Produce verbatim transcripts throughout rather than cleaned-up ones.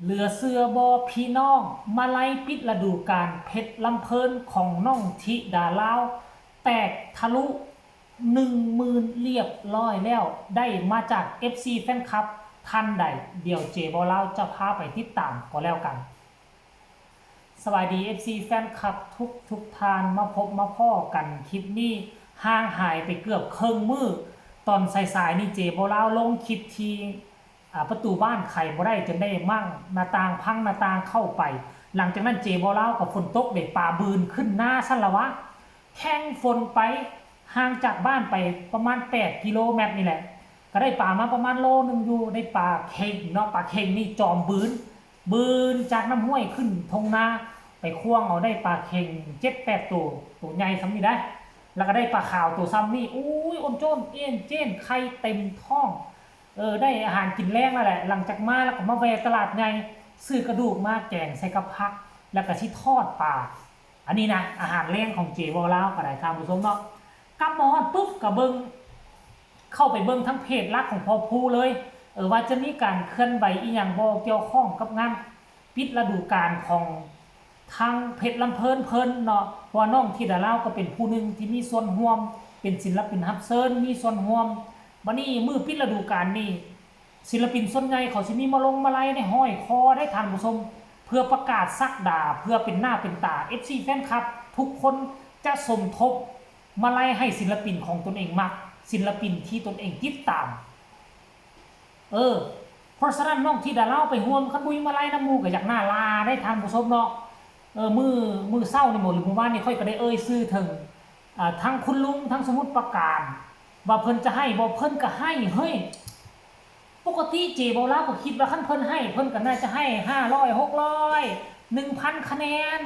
เหลือเชื่อบ่พี่น้อง มาลัยปิดฤดูกาลเพชรลำเพลินของน้องธิดาลาว แตกทะลุหนึ่งหมื่นเรียบร้อยแล้ว ได้มาจาก เอฟซี แฟนคลับท่านใด เดี๋ยวเจบ่าวลาวจะพาไปติดตามก็แล้วกัน สวัสดี เอฟซี แฟนคลับทุกทุกท่าน มาพบมาพ้อกันคลิปนี้ ห่างหายไปเกือบเคิ่งมื้อ ตอนสายๆนี่เจบ่าวลาวลงคลิปที่ อ่า ประตูบ้านไขบ่ได้จนได้มั่ง หน้าต่างพังหน้าต่างเข้าไป หลังจากนั้นเจบ่าวลาวกับฝนตกได้ปลาบืนขึ้นนาซั่นละวะ แข่งฝนไป ห่างจากบ้านไปประมาณแปดกิโลเมตรนี่แหละ ก็ได้ปลามาประมาณโลหนึ่งอยู่ ได้ปลาเค็งเนาะ ปลาเค็งนี่จอมบืน บืนจากน้ำห้วยขึ้นทงนา ไปข่วงเอาได้ปลาเค็งเจ็ดแปดตัว ตัวใหญ่ส่ำนี่ได้ แล้วก็ได้ปลาขาวตัวส่ำนี่ อุ้ย อ้นโจ้นเอ้นเจ้น ไข่เต็มท้อง เออ ได้อาหารกินแลงแล้วแหละ หลังจากมาแล้วก็มาแวะตลาดใหญ่ ซื้อกระดูกมาแกงใส่กับผัก แล้วก็สิทอดปลา อันนี้นะ อาหารแลงของเจบ่าวลาวก็ได้ ท่านผู้ชมเนาะ กลับมาฮอดปุ๊บก็เบิ่ง เข้าไปเบิ่งทางเพจหลักของพ่อภูเลย เออ ว่าจะมีการเคลื่อนไหวอีหยังบ่เกี่ยวข้องกับงานปิดฤดูกาลของทางเพชรลำเพลินเพิ่นเนาะ เพราะว่าน้องธิดาลาวก็เป็นผู้หนึ่งที่มีส่วนร่วม เป็นศิลปินรับเชิญ มีส่วนร่วม บัดนี้มื้อปิดฤดูกาลนี่ ศิลปินส่วนใหญ่เขาสิมีมาลงมาลัยในห้อยคอได้ ท่านผู้ชม เพื่อประกาศศักดา เพื่อเป็นหน้าเป็นตา เอฟซี แฟนคลับ ทุกคนจะสมทบมาลัยให้ศิลปินของตนเองมัก ศิลปินที่ตนเองติดตาม เออ เพราะฉะนั้นน้องธิดาลาวไปร่วมขบุยมาลัยนำหมู่ก็อยากหน้าลาได้ ท่านผู้ชมเนาะ เออ มื้อ มื้อเช้านี่บ่ หรือมื้อวานนี่ข้อยก็ได้เอ่ยชื่อถึง อ่า ทั้งคุณลุง ทั้งสมุทรปราการ ว่าเพิ่นจะให้บ่ เพิ่นก็ให้ เฮ้ย ปกติเจบ่าวลาวก็คิดว่าคันเพิ่นให้ เพิ่นก็น่าจะให้ห้าร้อย หกร้อย หนึ่งพัน คะแนน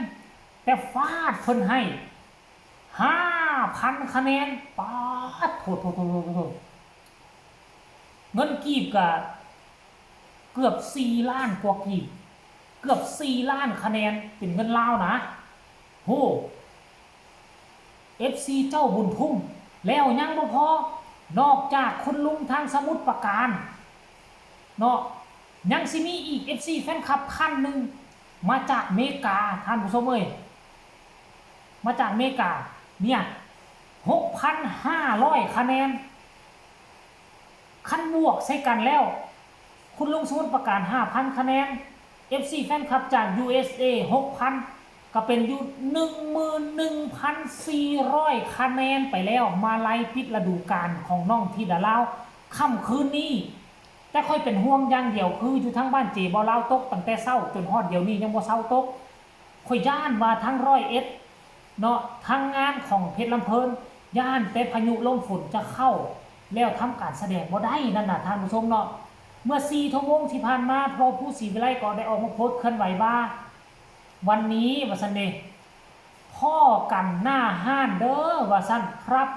แต่ฟาด เพิ่นให้ ห้าพัน คะแนน ป๊าด โถ โถ โถ โถ โถ เงินกีบก็เกือบสี่ล้านกว่ากีบ เกือบสี่ล้านคะแนน เป็นเงินลาวนะ โห เอฟซี เจ้าบุญทุ่ม แล้วยังบ่พอ นอกจากคุณลุงทางสมุทรปราการ เนาะ ยังสิมีอีก เอฟซี แฟนคลับท่านหนึ่ง มาจากอเมริกา ท่านผู้ชมเอ้ย มาจากอเมริกา เนี่ย หกพันห้าร้อย คะแนน คันบวกใส่กันแล้ว คุณลุงสมุทรปราการ ห้าพัน คะแนน เอฟซี แฟนคลับจาก ยูเอสเอ หกพัน ก็เป็นอยู่ หนึ่งหมื่นหนึ่งพันสี่ร้อย คะแนนไปแล้ว มาลัยปิดฤดูกาลของน้องธิดาลาว ค่ำคืนนี้ แต่ข้อยเป็นห่วงอย่างเดียวคืออยู่ทางบ้านเจบ่าวลาวตกตั้งแต่เช้าจนฮอดเดี๋ยวนี้ยังบ่เซาตก ข้อยย้านว่าทางร้อยเอ็ดเนาะ ทางงานของเพชรลำเพลิน ย้านแต่พายุลมฝนจะเข้า แล้วทำการแสดงบ่ได้นั่นน่ะ ท่านผู้ชมเนาะ เมื่อสี่ชั่วโมงที่ผ่านมา พ่อภูศรีวิไลก็ได้ออกมาโพสต์เคลื่อนไหวว่า วันนี้ว่าซั่นเด้ พ้อกันหน้าฮ้านเด้อ ว่าซั่นครับ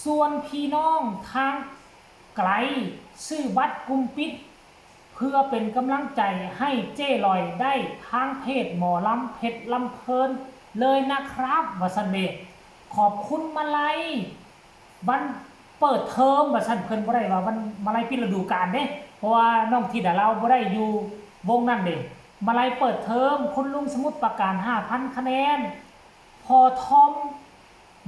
ส่วนพี่น้องทางไกล ซื้อบัตรกลุ่มปิด เพื่อเป็นกำลังใจให้เจ้ลอยได้ทางเพจหมอลำเพชรลำเพลินเลยนะครับ ว่าซั่นเด้ ขอบคุณมาลัย วันเปิดเทอมว่าซั่น เพิ่นบ่ได้ว่าวันมาลัยปิดฤดูกาลเด้ เพราะว่าน้องธิดาลาวบ่ได้อยู่วงนั้นเด้ มาลัยเปิดเทอม คุณลุงสมุทรปราการ ห้าพัน คะแนน พ่อทอม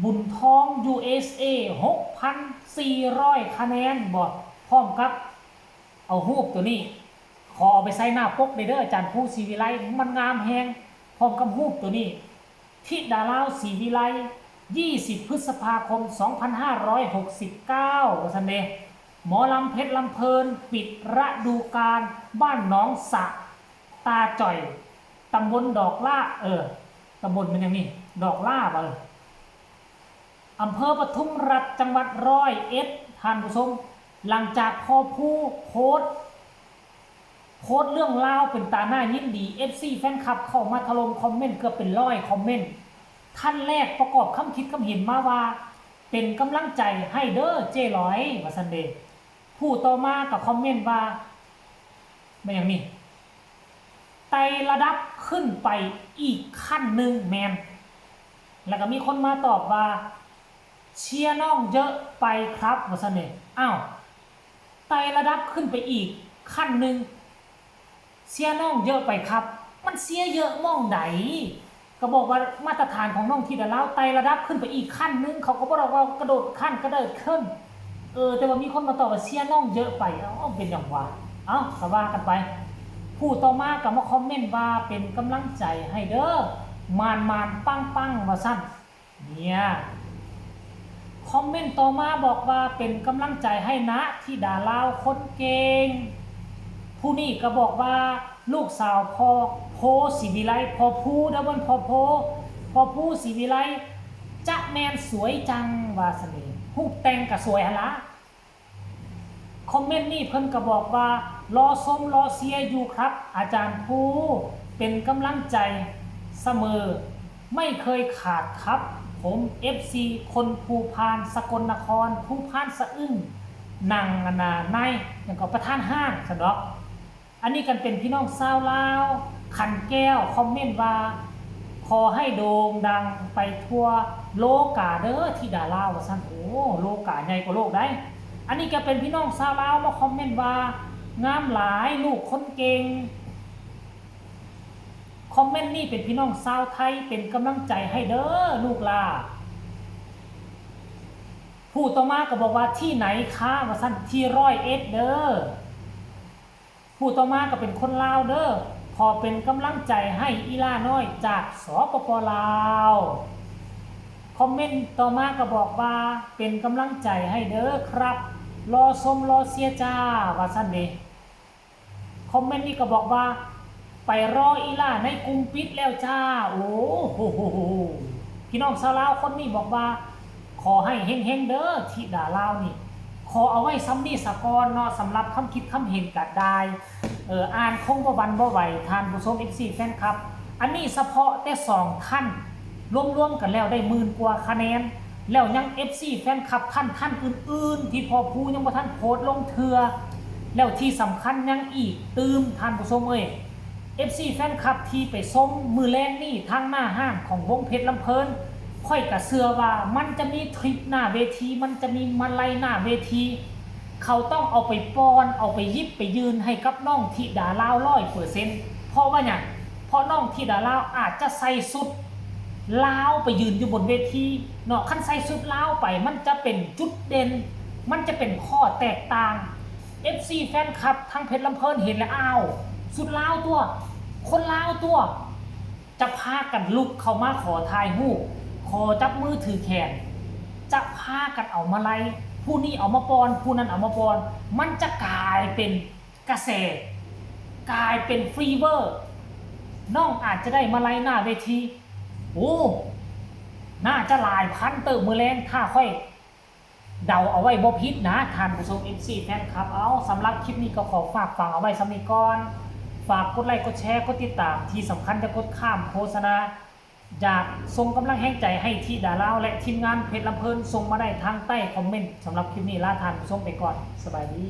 บุญทอง ยูเอสเอ หกพันสี่ร้อย คะแนน บ่ พร้อมกับเอารูปตัวนี้ ขอเอาไปใส่หน้าปกได้เด้อ อาจารย์ภูศรีวิไล มันงามแฮง พร้อมกับรูปตัวนี้ ธิดาลาวศรีวิไล ยี่สิบ พฤษภาคม สองพันห้าร้อยหกสิบเก้า ว่าซั่นเด้ หมอลำเพชรลำเพลิน ปิดฤดูกาล บ้านหนองสะ ตาจ่อย ตำบลดอกล่า เออ ตำบลมันหยังนี่ ดอกล่าบ่ เออ อำเภอปทุมรัฐ จังหวัดร้อยเอ็ด ท่านผู้ชม หลังจากพ่อภูโพสต์ โพสต์เรื่องราวเป็นตาน่ายินดี เอฟซี แฟนคลับเข้ามาถล่มคอมเมนต์เกือบเป็นร้อยคอมเมนต์ ท่านแรกประกอบคำคิดคำเห็นมาว่า เป็นกำลังใจให้เด้อเจ้ลอย ว่าซั่นเด้ ผู้ต่อมาก็คอมเมนต์ว่า แม่นหยังนี่ ไต่ระดับขึ้นไปอีกขั้นหนึ่ง แม่น แล้วก็มีคนมาตอบว่า เชียร์น้องเยอะไปครับ ว่าซั่นเด้ อ้าว ไต่ระดับขึ้นไปอีกขั้นหนึ่ง เชียร์น้องเยอะไปครับ มันเชียร์เยอะหม่องใด ก็บอกว่ามาตรฐานของน้องธิดาลาวไต่ระดับขึ้นไปอีกขั้นหนึ่ง เขาก็บอกว่ากระโดดขั้นกระโดดขึ้น เออ แต่ว่ามีคนมาตอบว่าเชียร์น้องเยอะไป เอ้า เป็นหยังวะ เอ้า ก็ว่ากันไป ผู้ต่อมาก็มาคอมเมนต์ว่าเป็นกำลังใจให้เด้อ มานมานปังปังว่าซั่น เนี่ย คอมเมนต์ต่อมาบอกว่าเป็นกำลังใจให้นะธิดาลาวคนเก่ง ผู้นี้ก็บอกว่าลูกสาวพ่อโพธิ์ศรีวิไล พ่อภูเด้อ บ่แม่นพ่อโพธิ์ พ่อภูศรีวิไล จะแม่นสวยจัง ว่าซั่นเด้ รูปแต่งก็สวยหั่นละ คอมเมนต์นี้เพิ่นก็บอกว่า รอชมรอเชียร์อยู่ครับ อาจารย์ภู เป็นกำลังใจเสมอ ไม่เคยขาดครับ ผม เอฟซี คนภูพาน สกลนคร ภูพานสะอึ้ง นั่งนาใน หยังก็ประธานห้างซั่นดอก อันนี้กันเป็นพี่น้องชาวลาว ขันแก้ว คอมเมนต์ว่า ขอให้โด่งดังไปทั่วโลกาเด้อธิดาลาว ว่าซั่น โอ้ โลกาใหญ่กว่าโลกได้ อันนี้ก็เป็นพี่น้องชาวลาวมาคอมเมนต์ว่า งามหลาย ลูกคนเก่ง คอมเมนต์นี้เป็นพี่น้องชาวไทย เป็นกำลังใจให้เด้อลูกหล่า ผู้ต่อมาก็บอกว่า ที่ไหนคะ ว่าซั่น ที่ร้อยเอ็ดเด้อ ผู้ต่อมาก็เป็นคนลาวเด้อ ขอเป็นกำลังใจให้อีหล่าน้อยจาก สปป ลาว คอมเมนต์ต่อมาก็บอกว่า เป็นกำลังใจให้เด้อครับ รอชมรอเชียร์จ้า ว่าซั่นเด้ คอมเมนต์นี้ก็บอกว่า ไปรออีหล่าในกลุ่มปิดแล้วจ้า โอ้โห พี่น้องชาวลาวคนนี้บอกว่า ขอให้เฮงๆเด้อธิดาลาวนี่ ขอเอาไว้ส่ำนี้สะก่อนเนาะ สำหรับคำคิดคำเห็นก็ได้ เออ อ่านคงบ่หวั่นบ่ไหว ท่านผู้ชม เอฟซี แฟนคลับ อันนี้เฉพาะแต่สองท่าน รวมๆกันแล้วได้หมื่นกว่าคะแนน แล้วยัง เอฟซี แฟนคลับท่านท่านอื่นๆ ที่พ่อภูยังบ่ทันโพสต์ลงเทื่อ แล้วที่สำคัญยังอีกตื่ม ท่านผู้ชมเอ้ย เอฟซี แฟนคลับที่ไปชมมื้อแลงนี่ทางหน้าห้างของวงเพชรลำเพลิน ข้อยก็เชื่อว่ามันจะมีทริปหน้าเวที มันจะมีมาลัยหน้าเวที เขาต้องเอาไปป้อน เอาไปหยิบไปยื่นให้กับน้องธิดาลาว ร้อยเปอร์เซ็นต์ เพราะว่าหยัง เพราะน้องธิดาลาวอาจจะใส่ชุดลาวไปยืนอยู่บนเวทีเนาะ คันใส่ชุดลาวไปมันจะเป็นจุดเด่น มันจะเป็นข้อแตกต่าง เอฟซี แฟนคลับทางเพชรลำเพลินเห็นแล้ว อ้าว ชุดลาวตัว คนลาวตัว จะพากันลุกเข้ามาขอถ่ายรูป ขอจับมือถือแขน จะพากันเอามาลัย ผู้นี้เอามาป้อน ผู้นั้นเอามาป้อน มันจะกลายเป็นกระแส กลายเป็นฟีเวอร์ น้องอาจจะได้มาลัยหน้าเวที โอ้ น่าจะหลายพันเติบมื้อแลง ถ้าข้อยเดาเอาไว้บ่ผิดนะ ท่านผู้ชม เอฟซี แฟนคลับ เอา สำหรับคลิปนี้ก็ขอฝากฝังเอาไว้ส่ำนี้ก่อน ฝากกดไลค์ กดแชร์ กดติดตาม ที่สำคัญอย่ากดข้ามโฆษณา อยากส่งกำลังแฮงใจให้ธิดาลาว และทีมงานเพชรลำเพลิน ส่งมาได้ทางใต้คอมเมนต์ สำหรับคลิปนี้ลาท่านผู้ชมไปก่อน สบายดี